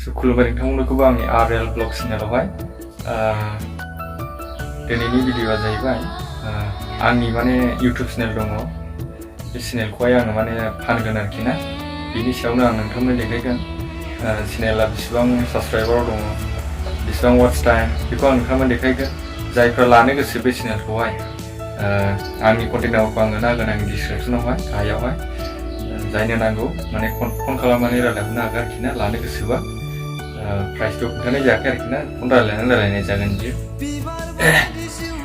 खुलुमबाय नोंथांमोनखौबो आंनि RL blog चेनेलावहाय दिनैनि भिडिअआ जाहैबाय आंनि माने इउट्युब चेनेल दङ बे चेनेलखौहाय आङो माने फानगोन आरोखि ना बिनि सायावनो आं नोंथांमोननो देखायगोन चेनेला बेसेबां साबस्क्राइबार दङ बेसेबां वाच टाइम बेखौ आं नोंथांमोननो देखायगोन जायफ्रा लानो गोसो बे चेनेलखौहाय आंनि कन्टेक्ट नाम्बारखौ आङो होगोन आंनि डिसक्रिपसनावहाय गाहायावहाय जायनो नांगौ माने फन खालामनानै रायज्लायहरनो हागोन आरोखि ना लानो गोसोबा प्राइसखौ खोन्थानाय जायाखै आरोखि ना फन रायज्लायनाय जागोन बियो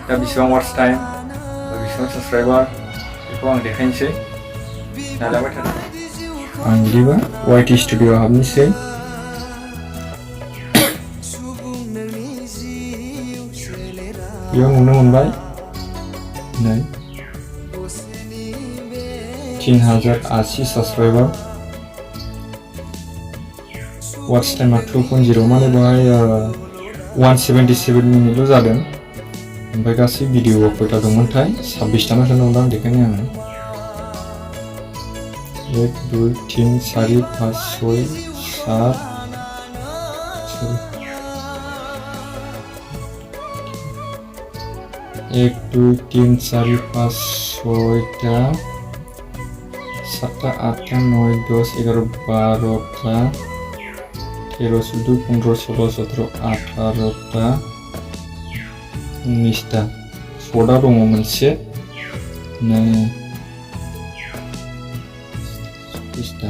दा बेसेबां वाच टाइम बेसेबां साबस्क्राइबार बेखौ आं देखायनोसै नाजाबाय थादों आं बिदिबा YT स्टुडिअ'आव हाबनोसै बेयाव नुनो मोनबाय नै 3080 सब्सक्राइबार वाच टाइमा 2.0 माने बेवहाय 177 मिनिटल' जादों ओमफ्राय गासै भिडिअ'आ खयथा दंमोनथाय 26 थाना दं आं देखायनो आङो 1 2 3 4 5 6 7 1 2 3 4 5 6टा 7टा 8टा 9 10 11 12टा 13 14 15 16 17 18टा 19टा सर्टआ दङ मोनसे नै 20टा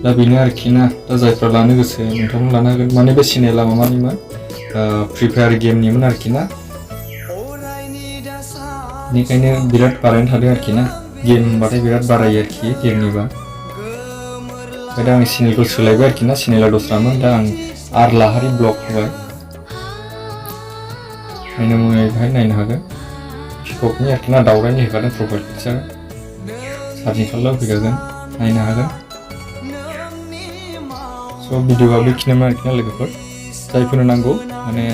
दा बेनो आरोखि ना दा जायफ्रा लानो गोसो नोंथांमोन लानो हागोन माने बे चेनेला माबानिमोन फ्रिफायार गेमनिमोन आरोखि ना बेनिखायनो बिराद बारायनो थादों आरोखि ना गेम होनबाथाय बिराद बारायो आरोखि गेमनिबा ओमफ्राय दा आं चेनेलखौ सोलायबाय आरोखि ना चेनेला दस्रामोन दा आं आर लाहारि ब्लग होबाय नायनो मोजाङै बेहाय नायनो हागोन पिककनि आरोखि ना दावरायनि होखादों प्रफाइल पिकचार सार्चिं खालामब्ला फैखागोन नायनो हागोन स' भिडिअआ बेखिनिमोन आरोखि ना लोगोफोर जायफोरनो नांगौ माने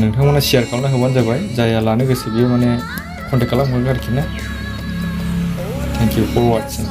नोंथांमोना शेयार खालामना होबानो जाबाय जायहा लानो गोसो बियो माने कन्टेक्ट खालामहरगोन आरोखि ना थेंक इउ फर वाचिं